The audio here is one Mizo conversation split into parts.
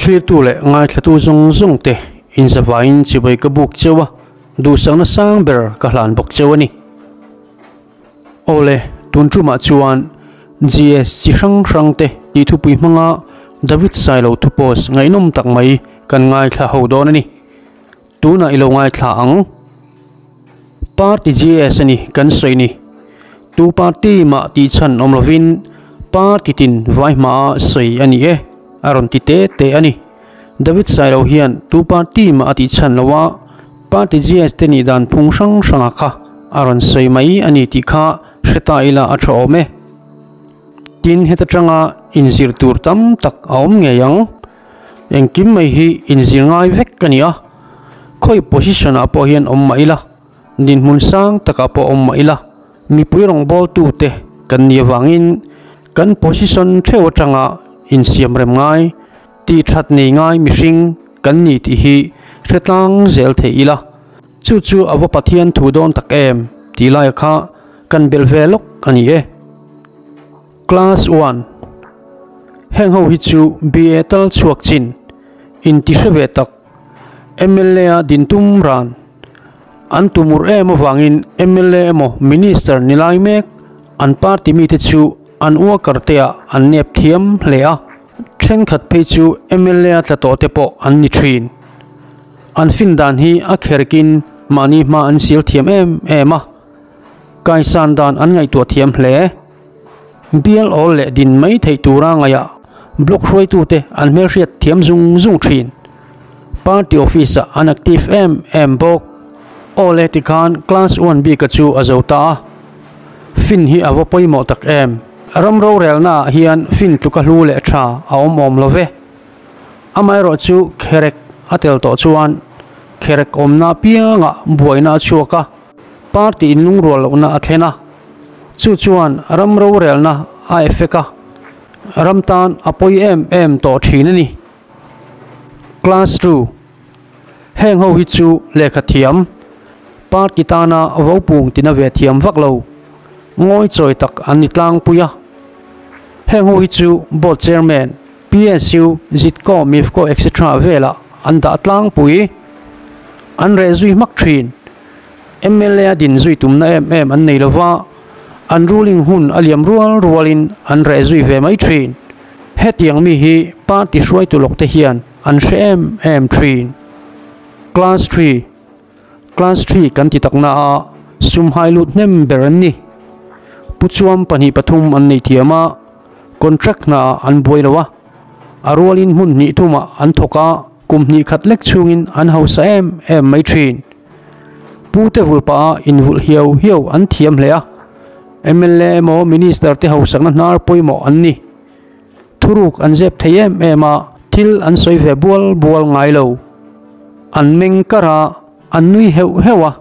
Thlirtu leh ngaithlatu zawng zawng te inzavaiin chibai ka buk cheu a, duhsakna sang ber ka hlan bawk cheu a ni. Awle, tun tumah chuan GS chi hrang hrang te tih thupui hmanga David Sailo thu post ngaihnawm tak mai kan ngaithla ho dawn a ni. Tunah i lo ngaithla ang. Party GS a ni kan sawi ni. Tu party mah tih chhan awm lovin party tin vai hmaa sawi a ni e, a rawn ti te te a ni. David Sailo hian tu party mah a tih chhan lo a, party GS te nih dan phung hrang hranga kha a rawn sawi mai a ni tih kha hre ta ila a tha awm e. Tin, heta tanga inzir tur tam tak a awm ngei ang. Engkim mai hi inzir ngai vek a ni a, khawi position ah pawh hian awm mah ila, dinhmun sang takah pawh awm mah ila, mipui rawngbawltu te kan nih avangin kan position theuh atanga insiam rem ngai, tih that nei ngai mihring kan ni tih hi hre tlang zel thei ila, chu chu a va Pathian thu dawn tak em tih laia kha kan belh ve lawk a ni e. Class one, Heng ho hi chu BA tal chhuak chin inti hre ve tak, mla a din tum ran an tumur em avangin mla emaw Minister ni lai mek an party mite chu an worker te ah an nep thiam hle a, thenkhat phei chu mla tla tawh te pawh an ni thin. An fin dan hi a kherkin mahni hma an sil thiam em em a, kaisan dan an ngaihtuah thiam hle. Bial awl leh din mai theih tura ngaihah block hruaitute an hmelhriat thiam zung zung thin. Party office ah an active em em bawk. Aw le tikhan class one bika chu a zo ta a. Fin hi a va pawimawh tak em. Ram rorelna ah hian fin tluka hlu leh tha a awm awm lo ve. Amaherawh chu kherek a tel tawh chuan kherek awmna apiangah buaina a chhuak a. Party inlungrual lohna a thlen a, chu chuan ram rorelna a effect a, ram tan a pawi em em tawh thin a ni. Class ii, Heng ho hi chu lehkha thiam, party tana vopung tina ve thiam vak lo, ngawi chawi tak an ni tlangpui a. Heng ho hi chu Board Chairman, PSU, Zitco, Mifco etc velah an dah tlangpui. An reh zui hmak thin. Mla a din zui tumna em em an nei lova, an ruling hun a liam rual rualin an reh zui ve mai thin. Hetiang mi hi party hruaitu lawk te hian an hre em em thin. Class three, Class three kan ti takna a sum hai lut hnem ber an ni. Pu chuam pahnih pathum an nei thiam a, contract hna ah an buai lo a, a rualin hmun hnih thumah an thawk a, kum hnih khat lek chhungin an hausa em em mai thin. Pu te vulh pah a invulh hiau hiau an thiam hle a, mla emaw Minister te hausakna hnar pawimawh an ni. Thuruk an zep thei em em a, thil an sawi ve bual bual ngai lo. An meng kar a, an nui heuh heuh a,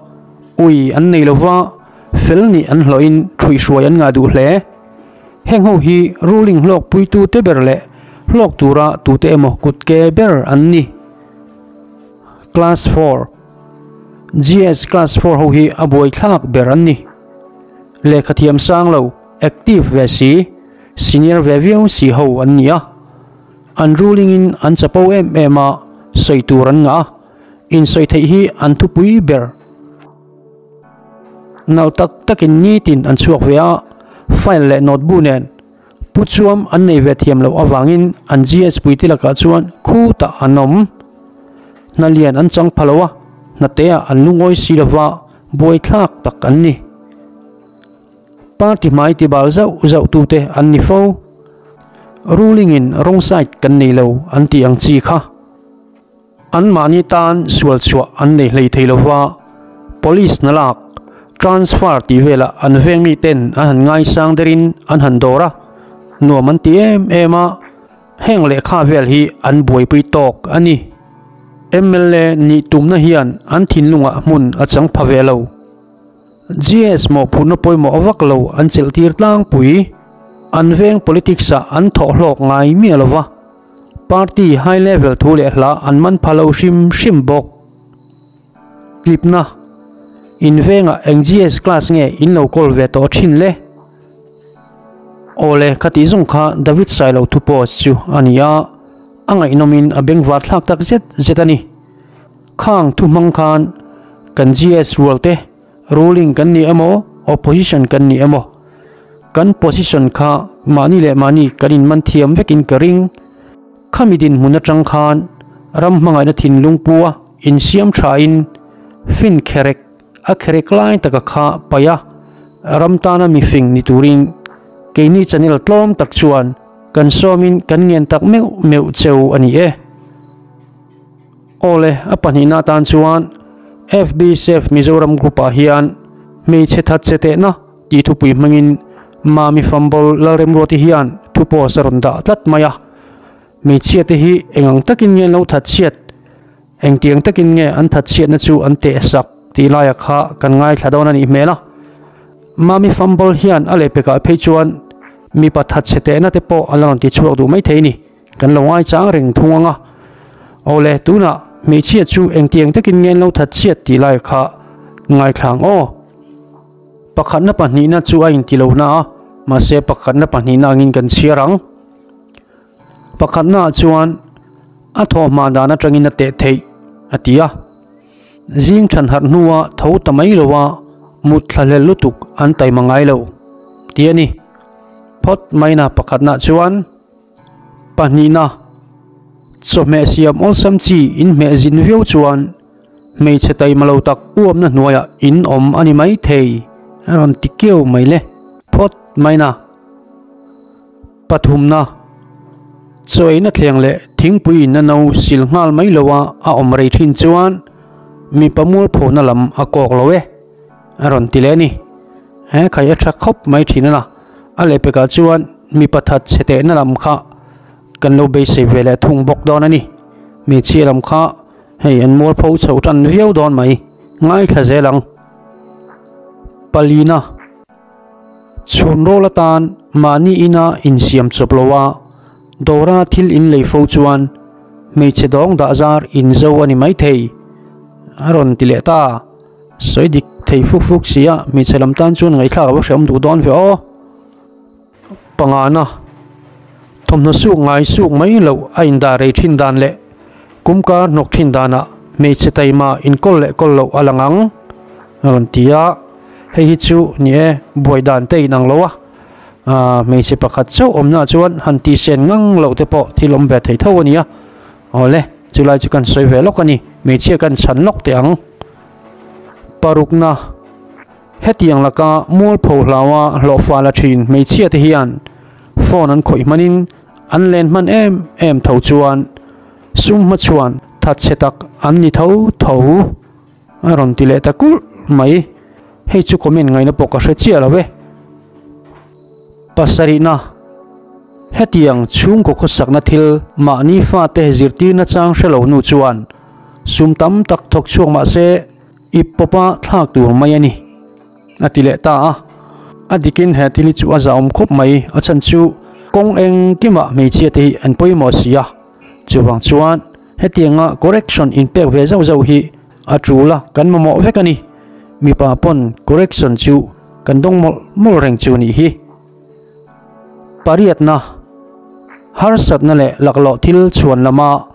ui an nei lo va, fel nih an hlawhin ṭhuihhruai an ngah duh hle. Heng ho hi ruling hlawk puitu te ber leh hlawk tura tute emaw kut ke ber an ni. Class four, GS Class four ho hi a buaithlak ber an ni. Lehkha thiam sang lo, active ve si, senior ve viau si ho an ni a. An ruling in an chapo em em a, sawi tur an ngah a, insawi theih hi an thupui ber. Nalh tak takin nitin an chhuak ve a, file leh note bu nen pu chuam an nei ve thiam loh avangin an GS puite lakah chuan khutah an awm. Hna lian an chang pha lo a, hna teah an lungawi si lova buaithlak tak an ni. Party hmai ti bal zauh zauh tute an ni fo. Ruling in wrong side kan nei lo an tih ang chi kha. Anmahni tan sual chhuah an nei hlei thei lova, Police hna lak, transfer tih velah an veng mi ten an han ngaisang derin an han dawr a, nuam an ti em em a, heng lehkha vel hi an buaipui tawk a ni. Mla nih tumna hian an thinlungah hmun a chang pha ve lo. GS mawhphurhna pawimawh vak lo an chelh tir tlangpui. An veng politics ah an thawh hlawk ngai miah lova. Party high level thu leh hla an man pha lo hrim hrim bawk. Tlipna, In vengah eng GS class nge in lo call ve tawh thin le? Awle, ka tih zawng kha David Sailo thu post chu a ni a. A ngaihnawmin a bengvar thlak tak zet zet a ni. Khang thu hmang khan kan GS rual te ruling kan ni emaw opposition kan ni emaw kan position kha mahni leh mahni kan inman thiam vekin ka ring. Khami dinhmun atang khan ram hmangaihna thinlung pua insiam thain fin kherek a kherek lai taka kha paih a, ram tana mifing ni turin keini channel tlawm tak chuan kan sawmin kan ngen tak meuh meuh cheu a ni e. Awle, a pahnihna atan chuan FB Save Mizoram group ah hian hmeichhe that che tehna tih thupui hmangin Mami Fambol Lalremruati hian thu post a rawn dah tlat mai a. Hmeichhia te hi eng ang takin nge an lo that chhiat, engtiang takin nge an that chhiatna chu an teh sak tih laia kha kan ngaithla dawn a nih hmel a. Mami Fambol hian a lehpekah phei chuan mipa that chhe tehna te pawh a la rawn ti chhuak duh maithei a ni. Kan lo ngaichang reng thung ang a. Awle, tunah hmeichhia chu engtiang takin nge an lo that chhiat tih lai kha ngaithla ang aw. Pakhatna pahnihna chu a inti lo na a, mahse pakhatna pahnihna angin kan chhiar ang. Pakhatnaah chuan a thawhhma dan atangin a teh theih a ti a. Zing than harh hnua tho ta mai loa mut thla hlel lutuk an taima ngai lo tih a ni. Phawt maina pakhatnaah chuan pahnihna chawhmeh siam awlsam chi inhmeh zin viau chuan hmeichhe taima lo tak uamna hnuaiah in awm a ni maithei a rawn ti keu mai le. Phawt maina. Pathumna, Chawiina thleng leh thingpui in a no sil nghal mai lo a a awm rei thin chuan mipa mualphona lam a kawk lo e, a rawn ti leh a ni. He khai a tha khawp mai thin a na. A lehpekah chuan mipa that chhe tehna lam kha kan lo beisei ve leh thung bawk dawn a ni. Hmeichhia lam kha hei an mualpho chho tan viau dawn mai. Ngaithla zel ang. Palina. Chhun rawl atan mahni ina insiam chawp lo a, dawra thil in lei fo chuan hmeichhe dawng dah zar in zo a ni maithei, a rawn ti leh ta. Sawi dik thei fuk fuk si a, hmeichhe lam tan chuan ngaihthlak a va hreawm duh dawn ve aw. Pangana, thawmhnaw suk ngai suk mai loh a indah rei thin dan leh kumkar hnawk thin danah hmeichhe taima inkawl leh kawl loh a lang ang, a rawn ti a. Hei hi chu ni e, buai dan te inang lo a, hmeichhe pakhat chauh awmnaah chuan han tihsen ngang loh te pawh thil awm ve thei tho a ni a. Awle, chulai chu kan sawi ve lawk a ni, hmeichhia kan chhan lawk teh ang. Parukna. Hetiang laka mualpho hlaua hlawhfa la thin hmeichhia te hian phone an khawih hmanin an len hman em em tho chuan sum hmachhuan thatchhe tak an ni tho tho a rawn ti leh ta kulh mai. Hei chu comment ngaihna pawh ka hre chiah lo e. Pasarihna, Hetiang chhungkaw khawsakna thil mahni fate zirtirna chang hre lo hnu chuan sum tam tak thawk chhuak mahse, I pawpa thlak tur mai a ni, a ti leh ta a. A dikin he thil hi chu a zahawm khawp mai, a chhan chu kawng engkimah hmeichhia te hi an pawimawh si a. Chuvang chuan hetianga correction inpek ve zauh zauh hi a tul a, kan mamawh vek a ni. Mipa pawn correction chu kan dawng mawlh mawlh reng chu nih hi. Pariatna, harsatna leh laklawh thil chhuan lama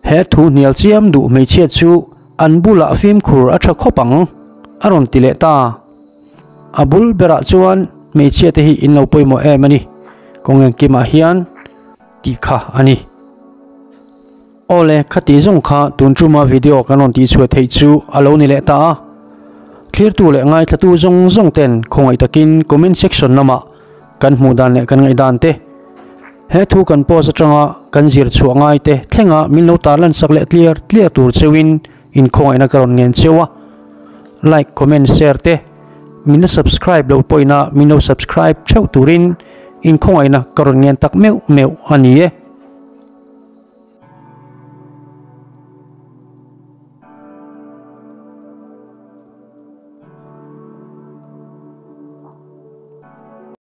He thu hnial chiam duh hmeichhia chu an bulah fimkhur a tha khawp ang, a rawn ti leh ta. A bul berah chuan hmeichhia te hi in lo pawimawh em a ni, kawng engkimah hian tih kha a ni. Awle, khati zawng kha tun tuma video kan rawn tihchhuah theih chu a lo ni leh ta a. Thlirtu leh ngaithlatu zawng zawng ten khawngaih takin comment section lamah kan hmuh dan leh kan ngaihdan te, He thu kan post atanga kan zir chhuah ngai te thlenga min lo tarlan sak leh tliar tliar tur cheuhin inkhawngaihna ka rawn ngen cheu a. Like, comment, share te min la subscribe lo pawhin a min lo subscribe theuh turin inkhawngaihna ka rawn ngen tak meuh meuh a ni e.